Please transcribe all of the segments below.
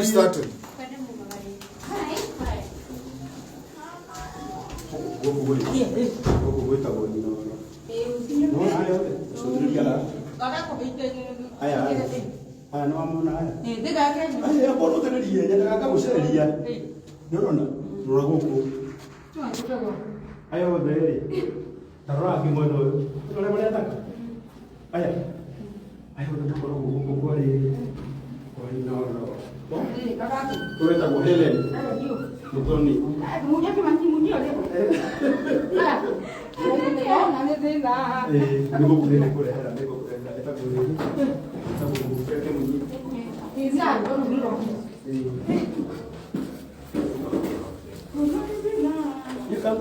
started. Gũkũ gwĩ- gũkũ gwĩtagwo Inooro. Nĩwona aya othe? Cũthĩrĩria haha. Aya, aya. Aya nĩwamona aya? Aya, korwo ũthĩrĩrie, nyendaga ngagũcereria. Nĩũrona? Rora gũkũ. Aya othe rĩ, ta rora angĩ mwena ũyũ. Nĩ ũrĩa marĩa thaka? Aya. Aya othe makoragwo gũkũ kwa rĩrĩ. Kwa Inooro. Ũyũ wĩtagwo Helen Muthoni. Ĩĩ, nĩngũkũrehera, nĩngũkũrehera. Ĩtagwo rĩrĩ. Ĩtagwo Mũbeke Kĩmunyi. Ĩĩ. You can,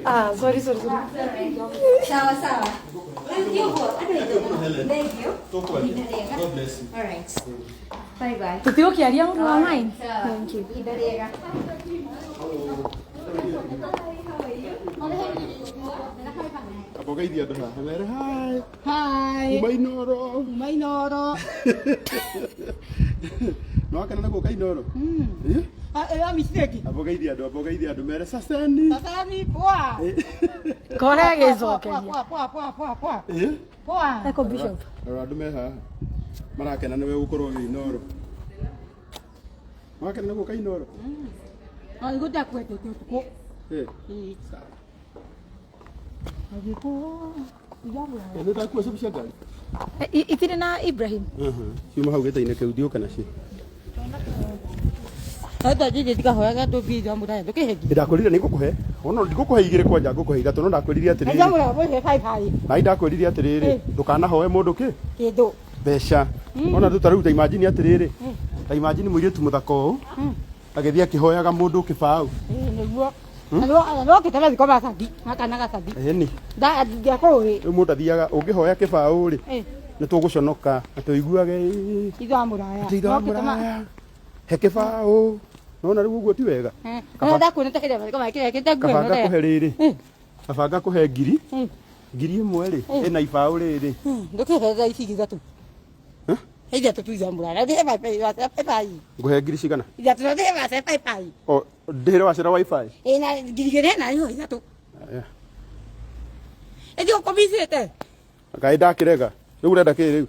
Ah, sorry, sorry, sorry. Sawa sawa. Thank you. Thank you. Tũkwaria. God bless you. All right. Bye bye. Tũtigũkĩaria ũndũ wa mine. Sawa. Thank you. Ihinda rĩega. Amba ũgeithie andũ haha mere hi. Hi. Kuma Inooro. Kuma Inooro. Nĩwakena nĩ gũka Inooro? Eh? Ah, mistake. Amba ũgeithie andũ, amba ũgeithie andũ mere saseni. Sasa ni poa. Kore Poa, agĩcokeria. poa, poa, poa, poa, poa. Eh? Poa. Eko Bishop. Rora andũ me haha. Marakena nĩwe gũkorwo wĩ Inooro. Nĩwakena nĩ gũka Inooro? Ah, iguta kwete tuko. Eh. Eh. Sawa. Agiko. Eh, nĩ ndakua cabi cia ngari? Itirĩ na Ibrahim. Ciuma hau gĩtĩ-inĩ kĩu thiũke nacio. Hata jiji tikahoyaga tũbithwa mũraya ndũkĩhegi. Ndakwĩrire nĩ ngũkũhe. Ona ndigũkũhe igĩrĩ kwanja ngũkũhe ithatũ no ndakwĩrire Aja atĩrĩrĩ. mũraya mũhe five high. Na ndakwĩrire atĩrĩrĩ, Eh. ndũkanahoe mũndũ kĩ? Kĩndũ. Mbeca. Ona rĩu ta rĩu ta imagine atĩrĩrĩ. Ta imagine mũirĩtu mũthaka ũũ agĩthiĩ akĩhoyaga mũndũ kĩbaũ. Eh, nĩguo. Na no kĩtara thiko macabi, makana gacabi. Ĩni. Nda ndiakũĩ. Rĩu mũndũ athiaga ũngĩhoya kĩbaũ rĩ, Eh, nĩ tũgũconoka na tũiguage ĩĩ, itho mũraya. atĩ ithe wa mũraya he kĩbaũ. Nona rĩu ũguo ti wega. Eh, na ndakuona ta kĩrĩa mathiko makĩrĩa kĩte nguo Kaba ĩno. ngakũhe rĩrĩ. Eh. Kaba ngakũhe ngiri. Eh. Ngiri ĩmwe rĩ, ĩna ibaũ rĩrĩ. Ndũkĩherera ici ithatũ. Ithatũ tu itho mũraya. Ndĩhe bye bye. Ngũhe ngiri cigana? Ithatũ na ndĩhe bye bye bye. O ndĩhĩre wacera wifi. Ĩ na ngiri igĩrĩ na iho ithatũ. Aya. Ĩthiĩ ũkũmicĩte. Kaĩ ndakĩrega. Rĩu ũrenda kĩ rĩu?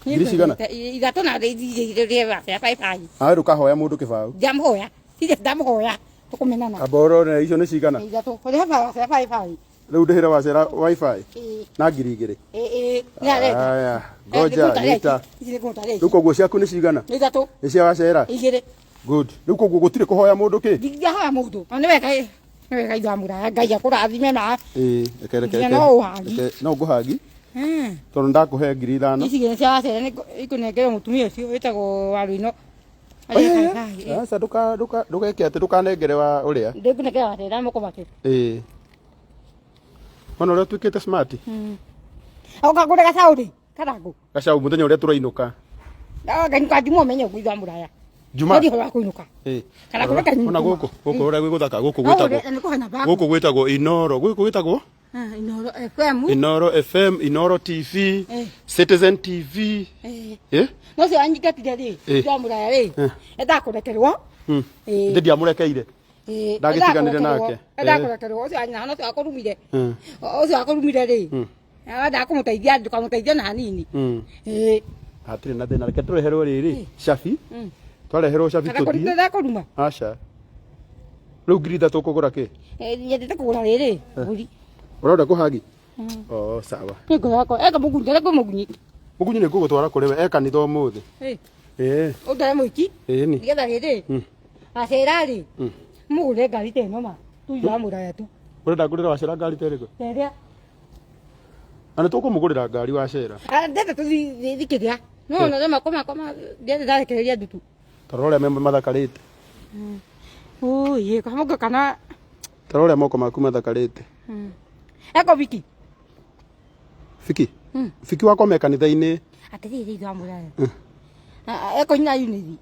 Ngiri cigana? Ithatũ na igĩrĩ ndĩhe bye bye bye. Nawe ndũkahoya mũndũ kĩbaũ. Ndiamũhoya. Tirĩ ndamũhoya. Tũkũmenana. Amba ũrore icio nĩ cigana? Ithatũ. Ũrĩhe bye bye bye. Rĩu ndĩhĩre wacera wifi Ĩ na ngiri igĩrĩ. ĩ ĩ nĩ arenda. Aya, ngoja nyita. Ici nĩ ngũtarĩki. Rĩu koguo ciaku nĩ cigana? Nĩ ithatũ. Nĩ cia wacera? Igĩrĩ. Good. Rĩu koguo gũtirĩ kũhoya mũndũ kĩ? Ndingĩhoya mũndũ. Na nĩ wega nĩ wega ithe wa mũraya Ngai akũrathime na Ĩĩ, reke reke. Nginya reke. no ũhagi. Reke, no ngũhagi. Tondũ ndakũhe ngiri ithano. Ici igĩrĩ cia wacera nĩ ikũnengerwo mũtumia ũcio wĩtagwo Waruino. Aca ndũka ndũka ndũgeke atĩ ndũkanengere wa ũrĩa. Ndĩngũnengera wacera moko make. Ĩĩ. Ona ũrĩa ũtuĩkĩte smart. Ũkangũre gacaũ rĩ karangũ. Gacau mũthenya ũrĩa tũrainũka. Ngainuka njuma ũmenye ũguo ithe wa mũraya. Juma. Thiĩ ũhoro wa kũinũka. Ĩĩ. Kana kũrĩ kanyuku. Ona gũkũ, gũkũ ũrĩa gwĩ gũthaka, gũkũ gwĩtagwo. Nĩ kũhana babu. Gũkũ gwĩtagwo Inoro, gũkũ gwĩtagwo Ah, Inoro FM. Inoro FM, Inoro TV, Eh. Citizen TV. Eh. Eh? No cio anyingatire rĩ, Eh. ithe wa mũraya rĩ, Eh. endaga kũrekerwo. Eh. Ndĩ ndiamũrekeire. Eh, Ndagĩtiganire nake. Endaga Eh. kũrekerwo ũcio anyina ũcio akũrumire. Mm. Ũcio akũrumire rĩ. Endaga kũmũteithia ndũkamũteithie na hanini. Eh. Hatirĩ na thĩna, reke tũreherwo rĩrĩ, cabi. Twareherwo cabi Kana kũrĩ tũthiĩ. ndakũruma. Aca. Rĩu ngiri ithatũ ũkũgũra kĩ? Eh, nyendete kũgũra rĩrĩ, mbũri. Ũrenda kũhagi? Oh, sawa. Nĩ ngoro yakwa, eka mũgunyi, ndare kwĩ mũgunyi. Mũgunyi nĩ ngũgũtwara kũrĩ we, e kanitha ũmũthĩ. Eh, Ĩĩ, ũndware mũiki. ĩĩ ni. Nĩgetha rĩrĩ, acera rĩ, mũgũre ngari ta ĩno ma, tu ya mũraya tu. Ũrenda ngũrĩre wacera ngari ta ĩrĩkũ? Ta ĩrĩa. Na nĩ tũkũmũgũrĩra ngari wacera. Ah, ndenda tũthiĩ thikĩria. No ona rĩmwe koma koma ndenda ndarekereria ndutu. Ta rora ũrĩa me mathakarĩte. Ũyĩ, kamũngo kana Ta rora ũrĩa moko maku mathakarĩte. eko wiki. Fiki. Fiki wakwa me kanitha-inĩ. Atĩrĩrĩ ithe wa mũraya. Ah, eko nyina Eunice.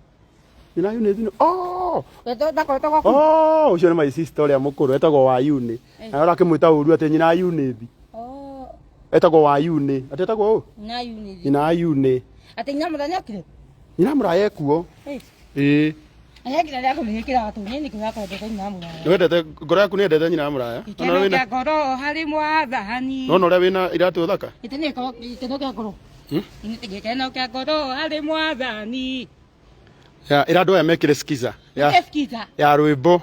Nyina Eunice nĩ oh! Ndakoretwo gwaku. Oh, ũcio nĩ my sister ũrĩa mũkũrũ etagwo wa Eunice. Na ũrakĩmwĩta ũru atĩ nyina Eunice. Oh. Etagwo Wayuni. Atĩ etagwo ũ? Na yuni. Nyina Ayuni. Atĩ nyina mũraya nĩokire? Nyina mũraya ekuo. Eh. Ĩĩ. Anyakira rĩa kũmĩkĩra atũ niĩ nĩkĩo yakwendete nyina mũraya. Nĩwendete ngoro yaku nĩyendete nyina mũraya. Gĩkeno kĩa ngoro harĩ mwathani. Nona ũrĩa wĩna iratũ thaka? Gĩkeno kĩa ngoro. Gĩkeno kĩa ngoro harĩ mwathani. Ya ĩra andũ aya mekĩre skiza. Ya Skiza. Ya rwĩmbo.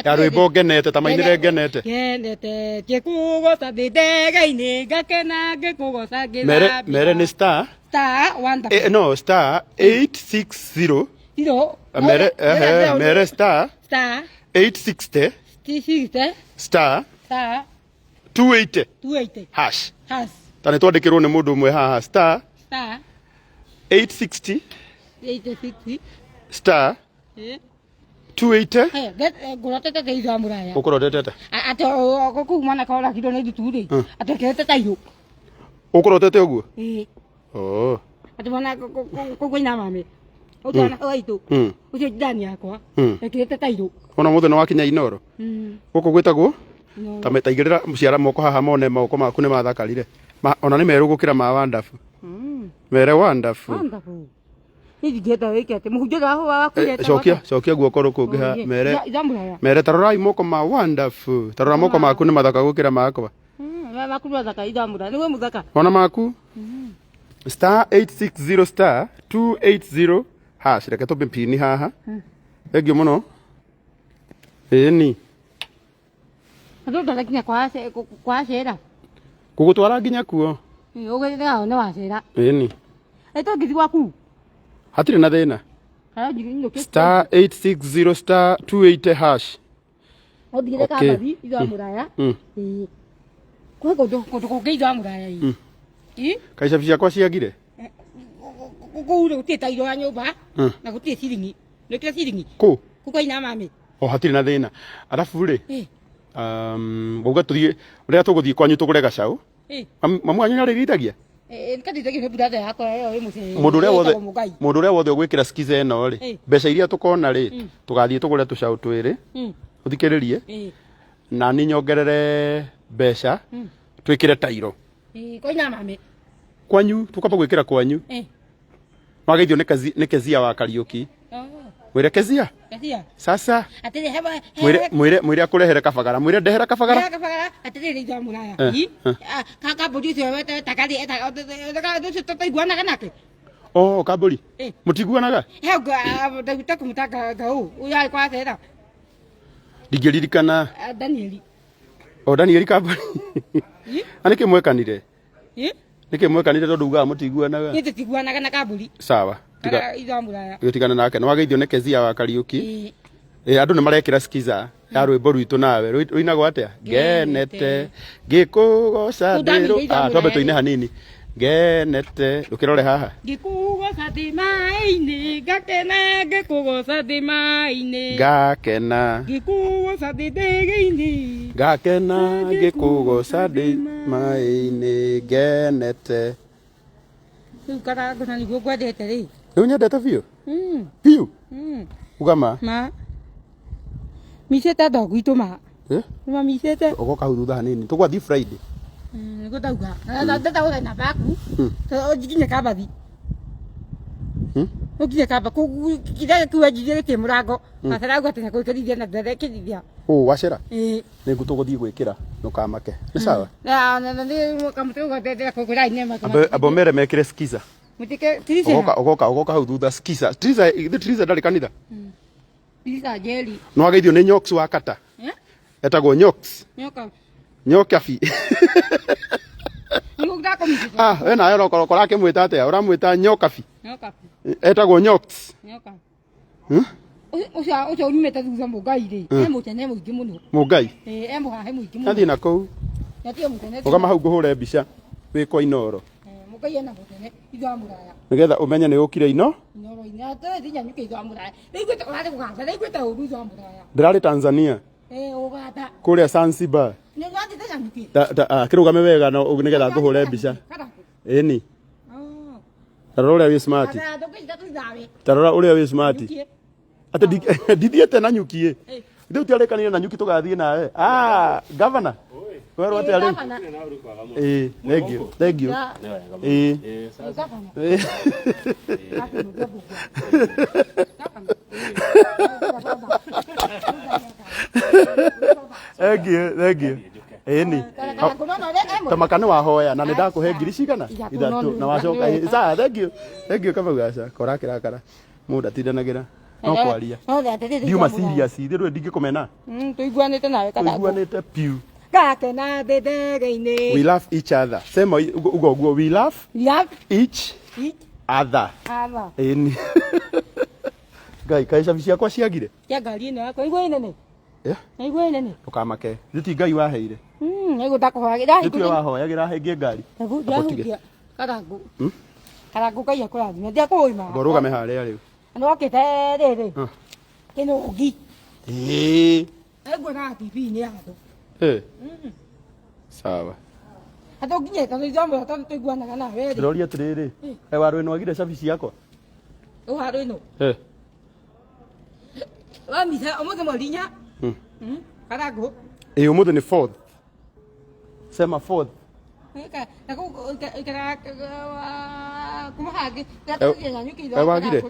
Ya rwĩmbo ngenete ta mainĩre ngenete. Ngenete ngĩkũgoca ndĩ ndege-inĩ ngakena ngĩkũgoca ngĩthambia. Mere nĩ star. Star wonderful. No star 860. Zero. Mere mere star. Star. 860. 60. Star. Star. 280. 280. Hash. Hash. Ta nĩ twandĩkĩrwo nĩ mũndũ ũmwe haha star. Star. 860. 860. Star. 280. Ngũrotete te ithaa mũraya. Ũkũrotete? Atĩ kũu mwanake oragirwo nĩ ndutu rĩ, atĩ ekĩrĩte tairũ. Ũkũrotete ũguo? Ĩĩ. Oh. Atĩ mwana kũu kwa mami. Ũcio mwanake wa itũ. Ũcio jirani yakwa. Ekĩrĩte tairũ. Ona mũthĩ nĩ wakinya Inooro? Gũkũ gwĩtagwo? Ta taigĩrĩra ciara moko haha mone moko maku nĩ mathakarire. Ona nĩ merũ gũkĩra ma Wandabu. Mere Wandabu. Wandabu. Nĩ wĩke atĩ mũhunjia ũrĩa wakuire Cokia cokia guoko rũkũ ngĩha mere mere ta rorai moko ma Wandabu. Ta rora moko maku nĩ mathaka gũkĩra makwa. Maku nĩ mathaka ithaa mũraya. Nĩwe mũthaka. Ona maku? Star 860 star 280 hash. Reke tũmbe pini haha. Thengiũ mũno. Ĩni. Andũ ndara kwa kwa cera. Gũgũtwara nginya kuo. Ũgĩthĩga nĩ wacera. Ĩni. Ĩto ngĩthiĩ gwaku. Hatirĩ na thĩna. Star 860 star 280 hash. Ũthire kambathi ithaa mũraya. Ĩĩ. Kwĩ kũndũ kũndũ kũngĩ ithaa mũraya ĩ. Ĩ? Kaĩ cabi ciakwa ciagire? Kũu rĩ gũtirĩ tairo ya nyũmba na gũtirĩ ciringi. Nĩkĩra ciringi? Kũ? Kũu kwa ina mami. O hatirĩ na thĩna. Arabu rĩ. Wauga tũthiĩ ũrĩa tũgũthiĩ kwanyu tũgũre gacaũ. Mamu wanyu nĩarĩrĩithagia? Nĩkandĩithagia nĩ brother yakwa ĩyo ĩ mũciĩ. Mũndũ ũrĩa wothe mũndũ ũrĩa wothe ũgwĩkĩra skiza ĩno rĩ, mbeca iria tũkona rĩ, tũgathiĩ tũgũre tũcaũ twĩrĩ. Ũthikĩrĩrie. Na niĩ nyongerere mbeca twĩkĩre tairo. Kwa ina mami. Kwanyu tũkamba gwĩkĩra kwanyu. Wageithio nĩ Kezia wa Kariũki. Mwĩre Kezia. Kezia. Sasa. Atĩrĩ he mwĩre mwĩre mwĩre akũrehere kabagara. Mwĩre ndehera kabagara. Ndehera kabagara. Atĩrĩrĩ ithaa mũraya. Ka kambũri ũcio wetaga ũcio tũtaiguanaga nake. Oh, kambũri. Mũtiguanaga? He ndaiguĩte kũmũta ngau. Ũyũ arĩ kwa cera. Ndingĩririkana. Danieli. O Danieli kambũri. Na nĩkĩ mwekanire? Nĩkĩ mwekanire tondũ ugaga mũtiguanaga? Niĩ tũtiguanaga na kambũri. Sawa. Tigana nake. Nĩwageithio nĩ Kezia wa Kariũki. Andũ nĩ marekĩra skiza ya rwĩmbo rwitũ nawe. Rũinagwo atĩa? Ngenete ngĩkũgoca ndĩrũ. Twambe tũine hanini. Ngenete ũkĩrore haha. Ngĩkũgoca ndĩ maĩ-inĩ ngakena ngĩkũgoca ndĩ maĩ-inĩ. Ngakena ngĩkũgoca ndĩ ndege-inĩ. Ngakena ngĩkũgoca ndĩ maĩ-inĩ ngenete. Rĩu Karangũ na nĩguo ngwendete rĩ. Rĩu nyendete biũ? Biũ? Uga ma? Ma. Micĩte andũ a gwitũ ma. Nĩmamicĩte. Ũgoka hau thutha hanini. Tũgwathiĩ Friday. Nĩguo ndauga. Ndenda gũthiĩ namba yaku. Ũnginyie kambathi. Ũnginyie kamba kũu kĩrĩa kĩu wanjirie gĩtirĩ mũrango. Baba arauga atĩ nĩegwĩkĩrithia na ndarekĩrithia. Ũ wacera? Ĩĩ. Nĩ ngũ tũgũthiĩ gwĩkĩra ndũkamake. Nĩ sawa? Amba mere mekĩre skiza. Ũgoka ũgoka hau thutha skiza. Triza ithe Triza ndarĩ kanitha? Triza Njeri. Nĩwageithio nĩ Nyox wa Kata. Etagwo Nyox. Nyoka. Nyokabi. We nawe ũroka ũrakĩmwĩta atĩa? Ũramwĩta Nyokabi. Nyokabi. Etagwo Nyox. Nyoka. Ũcio ũcio unyumĩte thutha Mũngai rĩ, e mũtene mũingĩ mũno. Mũngai? Ĩĩ, e mũhahe mũingĩ mũno. Athiĩ na kũu. Nĩatige mũtene. Ũgama hau ngũhũre mbica wĩ kwa Inooro. Mũngai ena mũtene ithaa mũraya. Nĩgetha ũmenye nĩ ũkire ino? Inooro-inĩ. Atĩ nyanyuke ithaa mũraya. Ndaiguĩte ũrarĩ Ũganda, ndaiguĩte ũru ithaa mũraya. Ndĩrarĩ Tanzania. Ĩĩ, Ũganda. Kũrĩa Zanzibar. Nĩ ũrathiĩte nyanyuke? Kĩrũgame wega no nĩgetha ngũhũre mbica. Ĩni. Ta rora ũrĩa wĩ smart. Ta rora ũrĩa wĩ smart. Atĩ ndithiĩte na nyuki ĩ. Rĩu tiarĩkanire na nyuki tũgathiĩ nawe. Governor. Werwo atĩa rĩu? Ĩĩ, thank you. Thank you. Ĩĩ. Ĩĩ. Thank you, thank you. Ĩni. Tamaka nĩ wahoya na nĩ ndakũhe ngiri cigana ithatũ na wacoka. Ĩĩ, sawa, thank you. Thank you Kamau. Aca kora kĩrakara mũndũ atindanagĩra no kwaria ndiuma serious ithuĩ ndũĩ ndingĩkũmena. Tuiguanĩte nawe Kathangũ. Tũiguanĩte piu. Ngakena ndĩ We love each other. Sema ugo ugo, we love love each each other. Other. Ĩni. Ngai, kaĩ cabi ciakwa ciagire? Kia ngari ĩno yakwa igua inene. Eh? Igua inene. Ndũkamake, githĩ ti Ngai waheire? Nĩguo ndakũhoyagĩra. Githĩ tiwe wahoyagĩra hengĩ ngari? Ndahutia Karangu. Karangu, Ngai akũrathime, ndiakũima. Ngo rũgame harĩa rĩu. Nokĩte rĩrĩ kĩnũngi. Ĩĩ. Nguonaga TV-inĩ ya andũ. Eh. Sawa. Andũ nginya tondũ ithuĩ tondũ tũiguanaga nawe rĩ. Ndĩroria atĩrĩrĩ, e waru ĩno agire cabi ciakwa? Ũharo ĩno. Eh. Wamisa ũmũthĩ mweri inya. Karangu. Ĩĩ, ũmũthĩ nĩ fourth. Sema fourth. Na kũu ikaraga kuma hangĩ. Eh, wagire?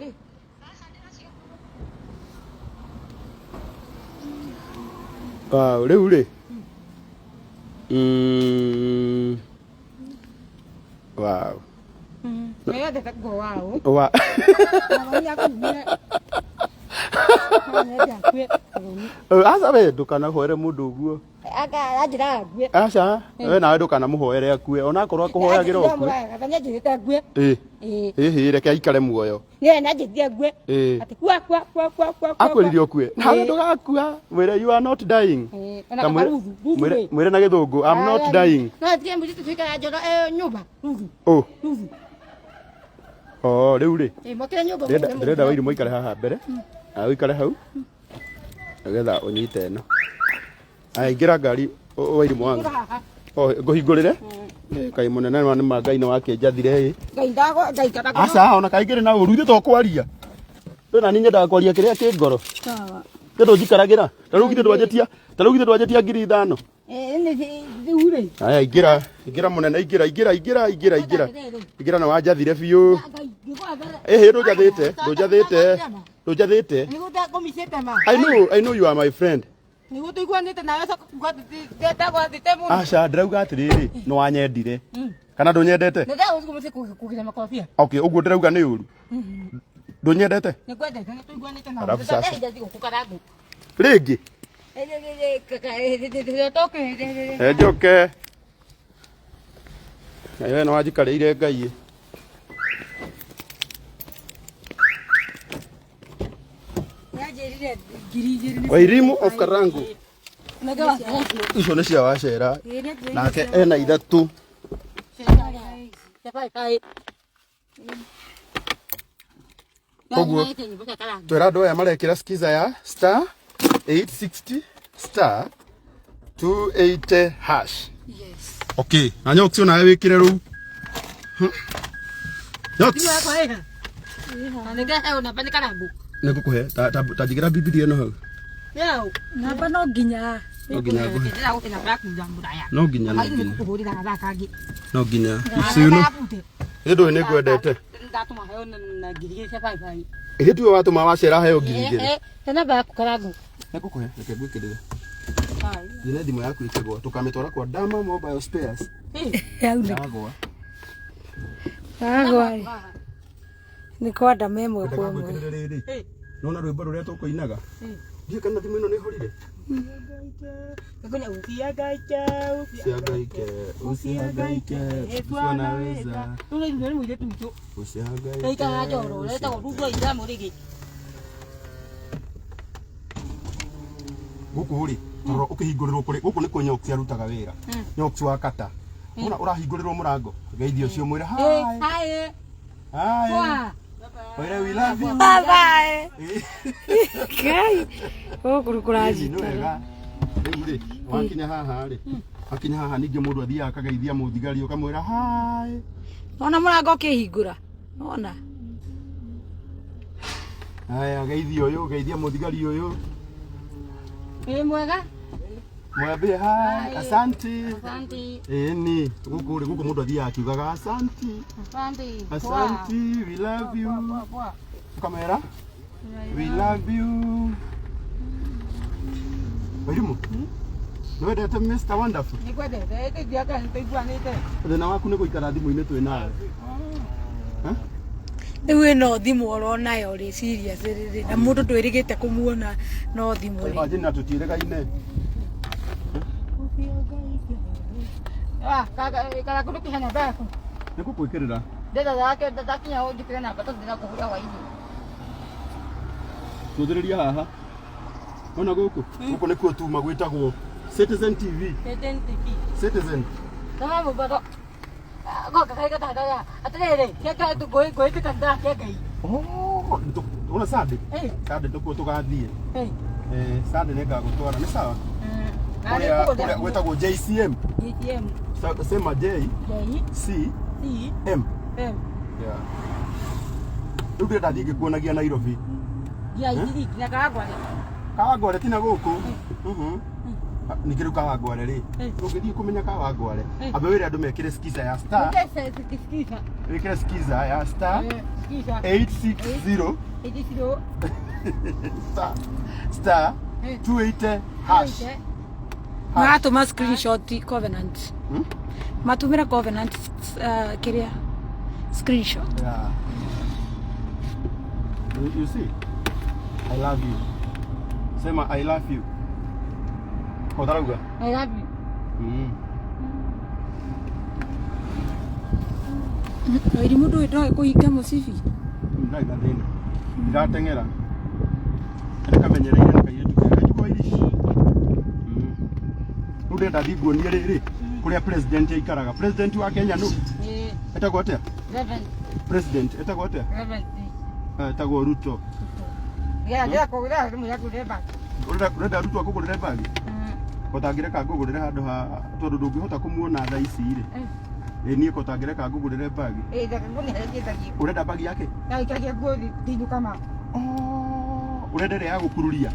Wow, rĩu rĩ. Wow. Nĩwendete nguo wao. Wa. Aca we ndũkanahoere mũndũ ũguo. Anjĩraga ngue. Aca, we nawe ndũkanamũhoere akue onakorwo akũhoyagĩra ũkue. Nĩanjĩrĩte ngue. Ĩĩ. Ĩĩ. Ĩhĩ, reke aikare muoyo. Nĩwe nĩanjĩrire ngue. Ĩĩ. Atĩ kua kua kua kua kua kua. Akwĩrire ũkue. Nawe ndũgakua. Mwĩre you are not dying. Ĩĩ, ona Ta kaba Ruthu, Ruthu rĩ. mwĩre na gĩthũngũ, I'm not dying. No tige mũirĩtu tuikara njoro nyũmba. Ruthu. Oh. Ruthu. Oh, rĩu rĩ. Ĩĩ, mokĩre nyũmba. Ndĩrenda Wairimũ aikare haha mbere. Na ũikare hau. Nĩgetha ũnyite ĩno. Aya, ingĩra ngari Wairimũ wangu. Oh, ngũhingũrĩre? Eh, kaĩ mũnene wa nĩ ma Ngai nĩ wakĩnjathire ĩ. Ngai ndago Ngai kana. Aca, ona kaĩ ngĩrĩ na ũru ithuĩ to kwaria. Rĩu nani nyendaga kwaria kĩrĩa kĩ ngoro. Sawa. Githĩ ndũnjikaragĩra? Ta rĩu githĩ ndwanjĩtia, ta rĩu githĩ ndwanjĩtia 5,000. Ĩĩ, nĩ rĩu rĩ. Aya, ingĩra, ingĩra mũnene, ingĩra, ingĩra, ingĩra, ingĩra, ingĩra. Ingĩra na wanjathire biũ. Ngai ngĩgwa. Ĩhĩ, ndũnjathĩte, ndũnjathĩte, ndũnjathĩte. Nĩguo ndakũmicĩte ma. I know you are my friend. Nĩguo tũiguanĩte nawe coka kuga ndagwathĩte mũno. Aca, ndĩrauga atĩrĩrĩ, nĩ wanyendire. Kana ndũnyendete? Nĩndagũkũmĩte kũgĩra makorobia. Okay, ũguo ndĩrauga nĩ ũru. Ndũnyendete? Nĩngwendete, nĩtũiguanĩte nawe. Alafu sasa. Ndahinda thigũkũ Karangu. Rĩngĩ? Tũkĩ. Njoke. Ngai we nĩ wanjikarĩire Ngai ĩ. Nĩanjĩrire 2,000. Wairimu of Karangu. Icio nĩ cia wacera. Nake ena ithatũ. Koguo twĩra andũ aya marekĩra skiza ya star 860 star 280 hash. Yes. Okay, na nyox nawe wĩkĩre rĩu. Nyox. Nĩ ngũkũhe ta njigĩra Bibilia ĩno hau. Namba no nginya. No nginya ngũhe. No nginya, no nginya. No nginya. So you know. Ithe ndũĩ nĩ ngwendete. Ndatũma heo na 2,000 cia baibai. Ithe tiwe watũma wacera heo 2,000. He namba yaku Karangu. Nĩ ngũkũhe, reke ngwĩkĩrĩre. Nginya thimũ yaku ĩkĩgwa tũkamĩtwara kwa Dama Mobile Spares. Yagwa. Agwa. Nĩ kwanda memwe Ndeka kwa ĩmwe. ngwĩkĩrĩre rĩrĩ. Nona rwĩmbo rũrĩa tũkũinaga. Ndiũĩ kana thimũ ĩno nĩ ĩhorire. Usihangaike, Usihangaike, usihangaike, usiwanaweza. Rũrũ nĩ mũirĩtu witũ. Usihangaike. Ĩikaraga Njoro, etagwo Ruthu Aithĩramu rĩngĩ. Gũkũ rĩ, toro ũkĩhingũrĩrwo kũrĩ gũkũ nĩ kwĩ Nyox arutaga wĩra. Nyox wa kata. Wona ũrahingũrĩrwo mũrango, geithio ũcio mwĩre hi. Hi. Hi. Poa. Mwĩre we love you. Bye bye. Ngai. Gũkũ Nĩ kũranjita. wega. Rĩu rĩ, wakinya haha rĩ, wakinya haha ningĩ mũndũ athiaga akageithia mũthigari ũkamwĩra hi. Ona mũrango ũkĩhingũra. Ona. Haya, geithia ũyũ, geithia mũthigari ũyũ. Ĩ mwega. Mwambie hi, asante. Asante. Ĩni, gũkũ rĩ, gũkũ mũndũ athiaga akiugaga asante. Asante. Asante, we love you. Kamera? We love you. Wairimu? Nĩ wendete Mr. Wonderful? Nĩngwendete, ĩtĩthiaga nĩtũiguanĩte. Thĩna waku nĩ gũikara thimũ-inĩ twĩ nawe. Rĩu ĩno thimũ oronayo rĩ, serious rĩ, na mũndũ ndwĩrĩgĩte kũmuona no thimũ rĩ. Imagine na tũtiĩrĩgaine. Ah, kana kũndũ kĩhe namba yaku. Nĩ ngũkwĩkĩrĩra. Ndĩrenda yake ndakinya ũnjĩkĩre namba tondũ ndĩrakũhũra hwainĩ. Tũthĩrĩria haha. Ona gũkũ? Gũkũ nĩkuo tuma gwĩtagwo Citizen TV. Citizen TV. Citizen. Tama mũbaro. Goka kaĩ gatandaya. Atĩrĩrĩ, kĩanga ngũĩtĩka ndĩrakĩa Ngai. Oh, ona Sunday? Eh. Sunday tũkuo tũgathiĩ. Eh. Eh, Sunday nĩngagũtwara, nĩ sawa? Kũrĩa kũrĩa gwĩtagwo JCM. JCM. Sema J J C C M. M. Yeah. Rĩu ndĩrenda thiĩ ngĩkuonagia Nairobi. Ngia igiri nginya Kawangware. Kawangware tina gũkũ. Mhm. Ningĩ rĩu Kawangware rĩ, ũngĩthiĩ kũmenya Kawangware, ambe wĩre andũ mekĩre skiza ya star, Skiza. wĩkĩre skiza ya star Skiza. 860 860 star star 280 hash. Maratũma screenshot covenant. Matũmĩra covenant kĩrĩa screenshot. Yeah. You see? I love you. Sema I love you. Kotarauga? I love you. Wairimu ndũĩ ndoĩ kũhinga mũcibi. Ndarĩ na thĩna. Ndirateng'era. Nĩkamenyereire na kairĩtu kega. Njukwa irici. Rĩu ndĩrenda thiĩ nguonie rĩrĩ kũrĩa president aikaraga. President wa Kenya nũ? Etagwo atĩa? Reverend. President etagwo atĩa? Reverend. Etagwo Ruto. Ũrenda Ruto akũgũrĩre bagi? Kotangĩreka ngũgũrĩre handũ ha tondũ ndũngĩhota kũmuona thaa ici rĩ. Ĩ niĩ kotangĩreka ngũgũrĩre bagi. Ũrenda bagi yake? Oh, ũrenda ĩrĩa ya gũkururia?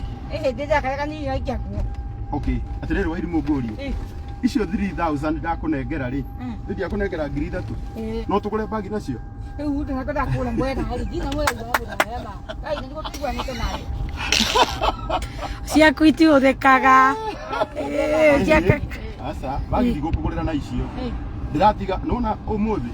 Okay, atĩrĩrĩ Wairimu ngũrie. Icio 3000 ndakũnengera rĩ, ndiakũnengera 3000. No tũgũre bagi nacio? Ciaku itihũthĩkaga. Aca, bagi ndigũkũgũrĩra na icio. Ndĩratiga, nĩwona ũmũthĩ?